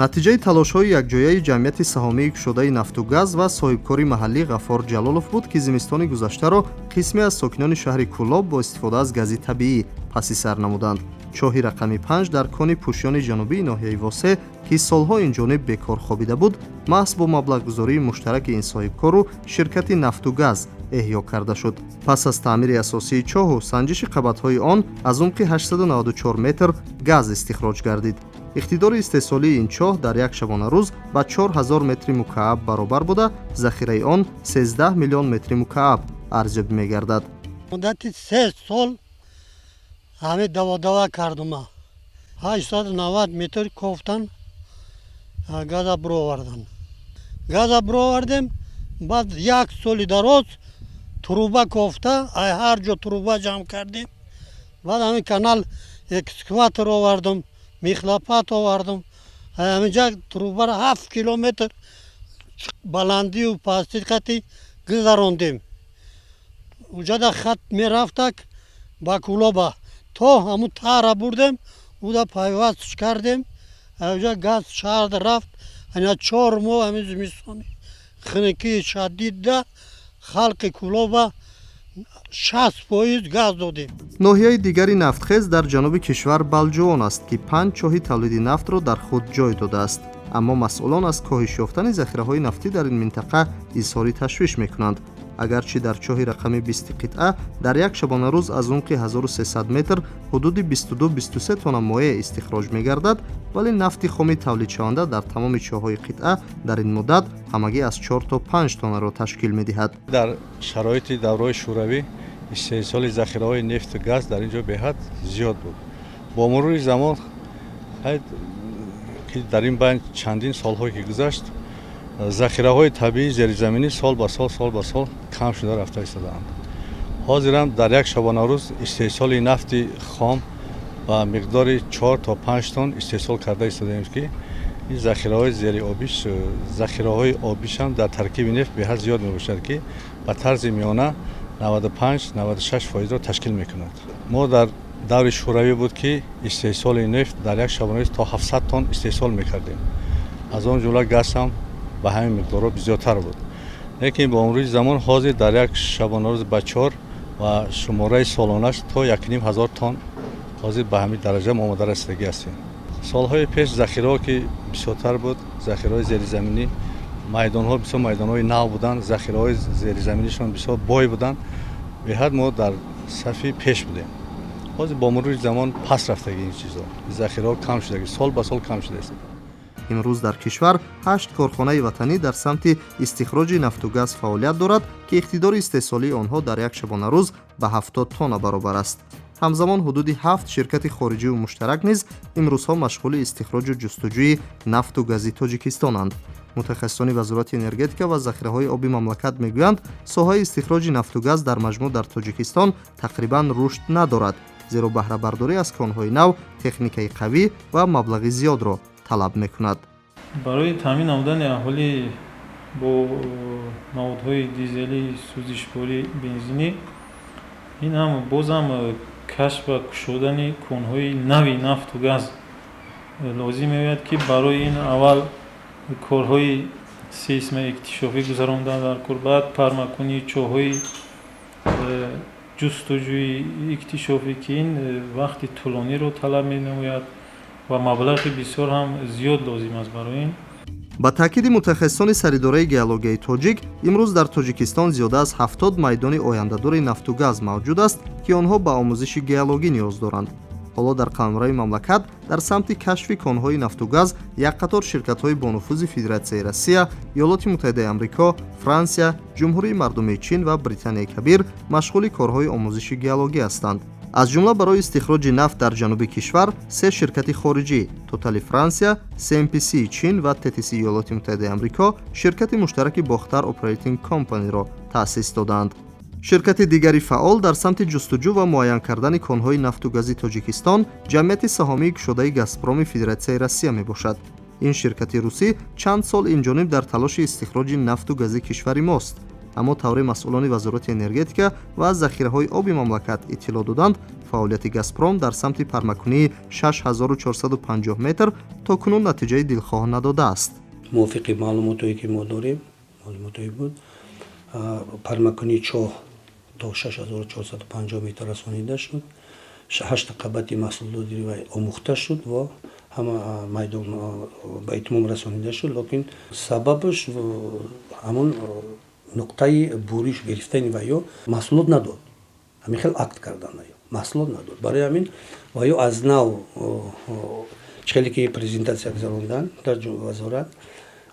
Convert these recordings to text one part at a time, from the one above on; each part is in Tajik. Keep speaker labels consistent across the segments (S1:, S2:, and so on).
S1: Натиҷаи талошҳои якҷояи ҷамъияти саҳомии кушодаи нафту газ ва соҳибкори маҳаллӣ Ғаффор Ҷалолов буд, ки зимистони гузаштаро қисме аз сокинони шаҳри Кӯлоб бо истифода аз гази табиӣ паси сар намуданд. Чоҳи рақами 5 дар кони Пӯшиёни ҷанубии ноҳияи Восе, ки солҳо инҷониб бекор хобида буд, маҳз бо маблағгузории муштараки ин соҳибкору ширкати нафту газ эҳё карда шуд. Пас аз таъмири асосии чоҳу санҷиши қабатҳои он, аз умқи 894 метр газ истихроҷ гардид. Иқтидори истеҳсолии ин чоҳ дар як шабонарӯз ба 4000 метри мукааб баробар буда, захираи он 13 миллион метри мукааб арзёбӣ мегардад.
S2: Муддати 3 сол ҳамин даводава кардума. 890 метр кофтан, газа буровардан. Газа буровардем, баъд як соли дароз труба кофта, ай ҳар ҷо труба ҷамъ кардем. Баъд ҳамин канал экскаватор овардум, мехлопат овардум. Ҳаминҷа трубаро 7 километр баландию пастӣ қати гузарондем. Уҷада хат мерафтак ба Кулоба, то ҳамун тара бурдем, уда пайвастш кардем. Уҷа газ шаҳрда рафт. Ана 4 моҳ ҳамин зимистони хунукии шадидда халқи Кулоба 60% газ додем.
S1: Ноҳияи дигари нафтхез дар ҷануби кишвар Балҷувон аст, ки панҷ чоҳи тавлиди нафтро дар худ ҷой додааст. Аммо масъулон аз коҳиш ёфтани захираҳои нафтӣ дар ин минтақа изҳори ташвиш мекунанд. Агарчи дар чоҳи рақами 20 қитъа дар як шабонарӯз аз умқи 1300 метр ҳудуди 22-23 тонна моеъ истихроҷ мегардад, вале нафти хоми тавлидшаванда дар тамоми чоҳҳои қитъа дар ин муддат ҳамагӣ аз 4 то 5 тоннаро ташкил медиҳад.
S3: Дар шароити давраи шӯравӣ истеҳсоли захираҳои нефту газ дар ин ҷо беҳад зиёд буд. Бо мурури замон, ки дар ин байн чандин солҳое ки гузашт, захираҳои табиии зеризаминӣ сол ба сол, сол ба сол кам шуда рафта истодаанд. Ҳозирам дар як шабонарӯз истеҳсоли нафти хом ба миқдори 4 то 5 тонн истеҳсол карда истодаем, ки ин захираҳои зериобиш, захираҳои обишам дар таркиби нефт беҳад зиёд мебошад, ки ба тарзи миёна 95, 96 фоизро ташкил мекунад. Мо дар даври шӯравӣ буд, ки истеҳсоли нефт дар як шабонарӯз то 700 тонн истеҳсол мекардем. Аз он ҷумла газ ҳам ба ҳамин миқдорҳо бисёртар буд. Лекин бо мурури замон ҳозир дар як шабонарӯз ба чор ва шумораи солонаш то 1500 тонн, ҳозир ба ҳамин дараҷа мо омода расидагӣ ҳастем. Солҳои пеш захираҳо ки бисёртар буд, захираҳои зеризаминӣ, майдонҳо бисёр майдонҳои нав буданд, захираҳои зеризаминишон бисёр бой буданд, беҳад мо дар сафи пеш будем. Ҳозир бо мурури замон пас рафтаги ин чизҳо, захираҳо кам шудаги, сол ба сол кам шуда истода.
S1: Имрӯз дар кишвар ҳашт корхонаи ватанӣ дар самти истихроҷи нафту газ фаъолият дорад, ки иқтидори истеҳсолии онҳо дар як шабонарӯз ба 70 тонна баробар аст. Ҳамзамон ҳудуди ҳафт ширкати хориҷиву муштарак низ имрӯзҳо машғули истихроҷу ҷустуҷӯи нафту гази Тоҷикистонанд. Мутахассисони Вазорати энергетика ва захираҳои оби мамлакат мегӯянд, соҳаи истихроҷи нафту газ дар маҷмӯъ дар Тоҷикистон тақрибан рушд надорад, зеро баҳрабардорӣ аз конҳои нав техникаи қавӣ ва маблағи зиёдро талаб мекунад.
S4: Барои таъмин намудани аҳолӣ бо маводҳои дизелӣ, сӯзишворӣ, бензинӣ, ин ҳам бозам кашф ва кушодани конҳои нави нафту газ лозим меояд, ки барои ин аввал корҳои сейсмоиктишофӣ гузарондан дар кор, баъд пармакунии чоҳҳои ҷустуҷӯи иктишофӣ, ки ин вақти тӯлониро талаб менамояд ва маблағи бисёр ҳам зиёд лозим аст барои ин.
S1: Ба таъкиди мутахассисони Саридораи геологияи тоҷик, имрӯз дар Тоҷикистон зиёда аз 70 майдони ояндадори нафту газ мавҷуд аст, ки онҳо ба омӯзиши геологӣ ниёз доранд. Ҳоло дар қаламрави мамлакат дар самти кашфи конҳои нафту газ як қатор ширкатҳои бонуфузи Федератсияи Россия, Иёлоти Муттаҳидаи Амрико, Франсия, Ҷумҳурии Мардумии Чин ва Британияи Кабир машғули корҳои омӯзиши геологӣ ҳастанд. Аз ҷумла барои истихроҷи нафт дар ҷануби кишвар се ширкати хориҷӣ: Тотали Франсия, CNPC Чин ва ТТС Иёлоти Муттаҳидаи Амрико ширкати муштараки Бохтар Operating Company-ро таъсис додаанд. Ширкати дигари фаъол дар самти ҷустуҷӯ ва муайян кардани конҳои нафту гази Тоҷикистон ҷамъияти саҳомии кушодаи Газпроми Федератсияи Россия мебошад. Ин ширкати русӣ чанд сол инҷониб дар талоши истихроҷи нафту гази кишвари мост. Аммо тавре масъулони Вазорати энергетика ва захираҳои оби мамлакат иттилоъ доданд, Фаъолияти «Газпром» дар самти пармакунии 6450 метр то кунун натиҷаи дилхоҳ надодааст.
S5: Мувофиқи маълумотое, ки мо дорем, маълумотое буд, пармакунии чоҳ то 6450 метр расонида шуд, ҳашта қабати маҳсулоти вай омӯхта шуд ва ҳама майдон ба итмом расонида шуд, лекин сабабаш ҳамон нуқтаи буриш гирифтани ваё маҳсулот надод. Ҳамин хел акт кардан, маҳсулот надод. Барои ҳамин ваё аз нав, хеле ки презентатсия гузарондан дар вазорат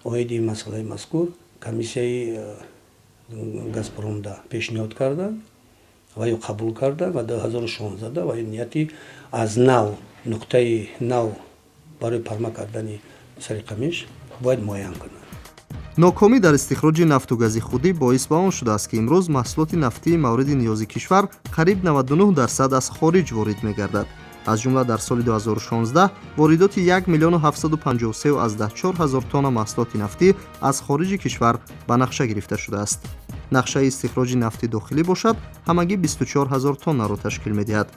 S5: оиди масъалаи мазкур, комиссияи «Газпромда» пешниҳод карданд ва ё қабул карданд ва 2016 ва нияти аз нав нуқтаи нав барои парма кардани сари қамиш бояд муайян кунанд.
S1: Нокомӣ дар истихроҷи нафту гази худӣ боис ба он шудааст, ки имрӯз маҳсулоти нафтии мавриди ниёзи кишвар қариб 99% аз хориҷ ворид мегардад. Аз ҷумла дар соли 2016 воридоти 1 миллиону 753,4 ҳазор тонна маҳсулоти нафтӣ аз хориҷи кишвар ба нақша гирифта шудааст. Нақшаи истихроҷи нафти дохилӣ бошад, ҳамагӣ 24 ҳазор тоннаро ташкил медиҳад.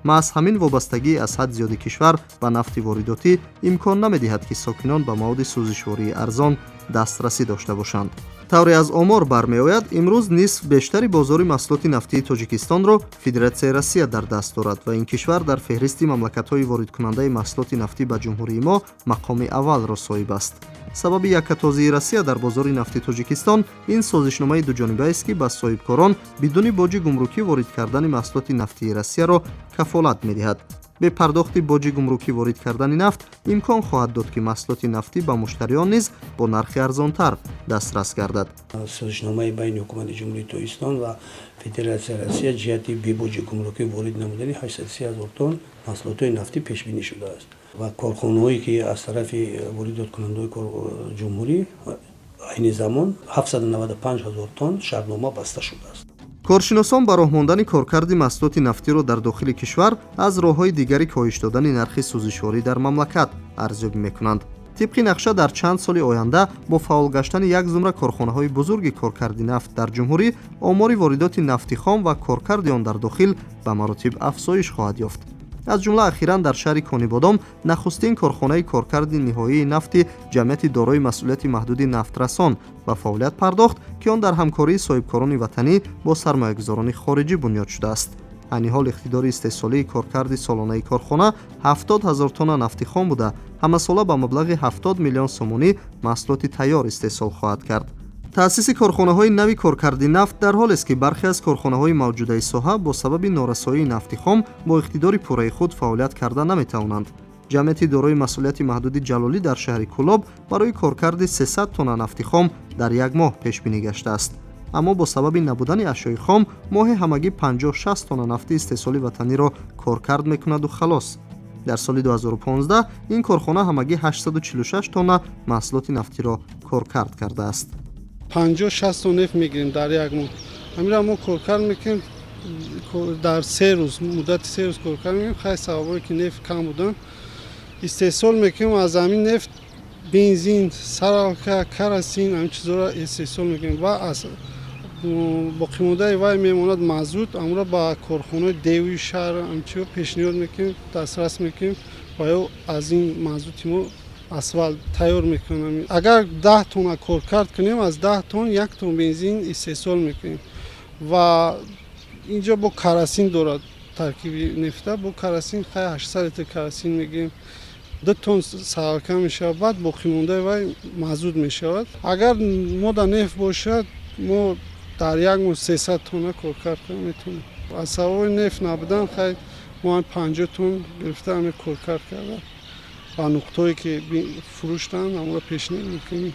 S1: Маҳз ҳамин вобастагии аз ҳад зиёди кишвар ба нафти воридотӣ имкон намедиҳад, ки сокинон ба маводи сӯзишвории арзон дастрасӣ дошта бошанд. Тавре аз омор бармеояд, имрӯз нисф бештари бозори маҳсулоти нафтии Тоҷикистонро Федератсияи Россия дар даст дорад ва ин кишвар дар феҳристи мамлакатҳои воридкунандаи маҳсулоти нафтӣ ба ҷумҳурии мо мақоми аввалро соҳиб аст. Сабаби яккатозии Россия дар бозори нафти Тоҷикистон ин созишномаи дуҷонибаест, ки ба соҳибкорон бидуни боҷи гумрукӣ ворид кардани маҳсулоти нафтии Россияро кафолат медиҳад. Бепардохти боҷи гумрукӣ ворид кардани нафт имкон хоҳад дод, ки маҳсулоти нафтӣ ба муштариён низ бо нархи арзонтар дастрас гардад.
S5: Созишномаи байни ҳукумати Ҷумҳурии Тоҷикистон ва Федератсияи Россия ҷиҳати бебоҷи гумрукӣ ворид намудани 830 ҳазор тонн маҳсулотҳои нафтӣ пешбинӣ шудааст ва корхонаҳое, ки аз тарафи воридоткунандаҳои ҷумҳурӣ айни замон 795 ҳазор тонн шартнома баста шудааст.
S1: Коршиносон ба роҳ мондани коркарди маҳсулоти нафтиро дар дохили кишвар аз роҳҳои дигари коҳиш додани нархи сӯзишворӣ дар мамлакат арзёбӣ мекунанд. Тибқи нақша, дар чанд соли оянда бо фаъол гаштани як зумра корхонаҳои бузурги коркарди нафт дар ҷумҳурӣ омори воридоти нафти хом ва коркарди он дар дохил ба маротиб афзоиш хоҳад ёфт. Аз ҷумла ахиран дар шаҳри Конибодом нахустин корхонаи коркарди ниҳоии нафти ҷамъияти дорои масъулияти маҳдуди «Нафтрасон» ба фаъолият пардохт, ки он дар ҳамкории соҳибкорони ватанӣ бо сармоягузорони хориҷӣ бунёд шудааст. Айни ҳол иқтидори истеҳсолии коркарди солонаи корхона 70 ҳазор тонна нафти хом буда, ҳамасола ба маблағи 70 миллион сомонӣ маҳсулоти тайёр истеҳсол хоҳад кард. Таъсиси корхонаҳои нави коркарди нафт дар ҳолест, ки бархе аз корхонаҳои мавҷудаи соҳа бо сабаби норасоии нафти хом бо иқтидори пурраи худ фаъолият карда наметавонанд. Ҷамъияти дорои масъулияти маҳдуди «Ҷалолӣ» дар шаҳри Кӯлоб барои коркарди 300 тонна нафти хом дар як моҳ пешбинӣ гаштааст, аммо бо сабаби набудани ашёи хом моҳе ҳамагӣ 50-60 тонна нафти истеҳсоли ватаниро коркард мекунаду халос. Дар соли 2015 ин корхона ҳамагӣ 846 тонна маҳсулоти нафтиро коркард кардааст.
S6: 50-60 тонна нефт мегирем дар як моҳ. Ҳаминро мо коркард мекунем дар 3 рӯз, муддати 3 рӯз коркард мекунем. Хай, сабабое ки нефт кам будан, истеҳсол мекунем аз ҳамин нефт бензин, солярка, керосин, ҳамин чизҳоро истеҳсол мекунем ва аз боқимондаи вай мемонад мазут. Амро ба корхонаи деҳи шаҳр ҳамчиҳо пешниҳод мекунем, дастрас мекунем ва ё аз ин мазути мо асфалт тайёр мекунем. Агар 10 тонна коркард кунем, аз 10 тонн 1 тонн бензин истеҳсол мекунем. Ва инҷо бо керосин дорад таркиби нефта, бо керосин, хай, 800 литр керосин мегирем, 2 тонн солярка мешавад, баъд боқимондаи вай мазут мешавад. Агар мо да нефт бошад, мо дар як моҳ 300 тонна коркард кунем метавонем. Аз сабаби нефт набудан, хай, мо 50 тонн гирифта, ҳамин коркард карда, ба нуқтое ки фурӯштанд, ҳамонро пешниҳод мекунем.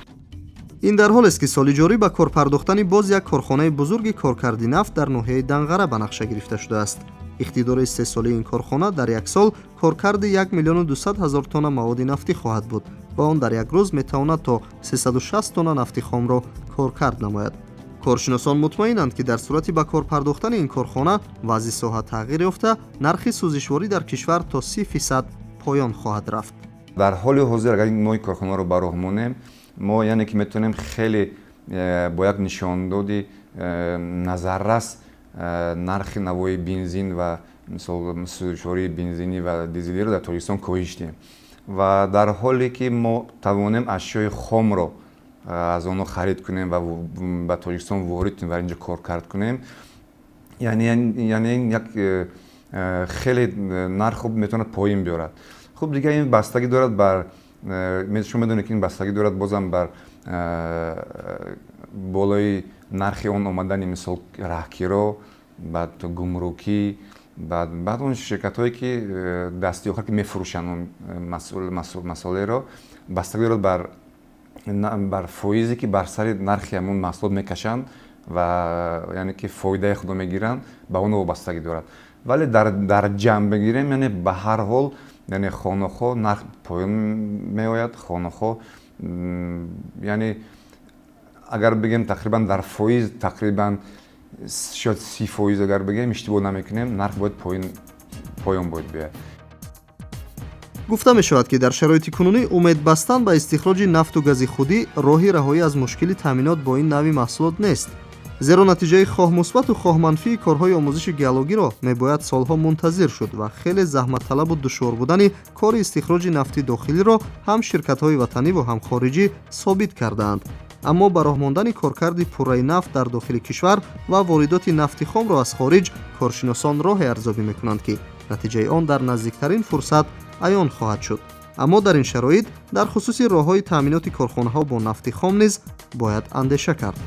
S1: Ин дар ҳолест, ки соли ҷорӣ ба кор пардохтани боз як корхонаи бузурги коркарди нафт дар ноҳияи Данғара ба нақша гирифта шудааст. Иқтидори истеҳсолии ин корхона дар як сол коркарди 1 миллиону 200 ҳазор тонна маводи нафтӣ хоҳад буд ва он дар як рӯз метавонад то 360 тонна нафти хомро коркард намояд. Коршиносон мутмаинанд, ки дар сурати ба кор пардохтани ин корхона вазъи соҳа тағйир ёфта, нархи сӯзишворӣ дар кишвар то 30% поён хоҳад рафт.
S7: Дар ҳоли ҳозир, агар мо ин корхонаро ба роҳ монем, мо, яъне ки, метавонем хеле бо як нишондоди назаррас нархи навои бензин ва Мисол, сӯзишвории бензинӣ ва дизелиро дар Тоҷикистон коҳиш диҳем ва дар ҳоле ки мо тавонем ашёи хомро аз онҳо харид кунем ва ба Тоҷикистон ворид кунем ва инҷо коркард кунем, яъне як хеле нарх хуб метавонад поин биёрад. Хуб, дигар ин бастагӣ дорад бар, шумо медонед, ки ин бастагӣ дорад бозам бар болои нархи он омадани, мисол, раҳкиро, баъд гумрукӣ, баъд он ширкатҳое ки дасти охир ки мефурӯшанд он масолеҳро, бастагӣ дорад бар фоизе, ки бар сари нархи ҳамон маҳсулот мекашанд ва яъне ки фоидаи худо мегиранд, ба он вобастагӣ дорад. Вале дар ҷамъ бигирем, яъне ба ҳар ҳол, яъне хонахо нарх поён меояд, хонахо, яъне агар бигем, тақрибан дар фоиз, тақрибан шояд 30%, агар бигем, иштибоҳ намекунем, нарх бояд поён бояд биёяд.
S1: Гуфта мешавад, ки дар шароити кунунӣ умед бастан ба истихроҷи нафту гази худӣ роҳи раҳоӣ аз мушкили таъминот бо ин навъи маҳсулот нест, зеро натиҷаи хоҳ мусбату хоҳ манфии корҳои омӯзиши геологиро мебояд солҳо мунтазир шуд ва хеле заҳматталабу душвор будани кори истихроҷи нафти дохилиро ҳам ширкатҳои ватаниву ҳам хориҷӣ собит кардаанд. Аммо ба роҳ мондани коркарди пурраи нафт дар дохили кишвар ва воридоти нафти хомро аз хориҷ коршиносон роҳе арзёбӣ мекунанд, ки натиҷаи он дар наздиктарин фурсат аён хоҳад шуд. Аммо дар ин шароит дар хусуси роҳҳои таъминоти корхонаҳо бо нафти хом низ бояд андеша кард.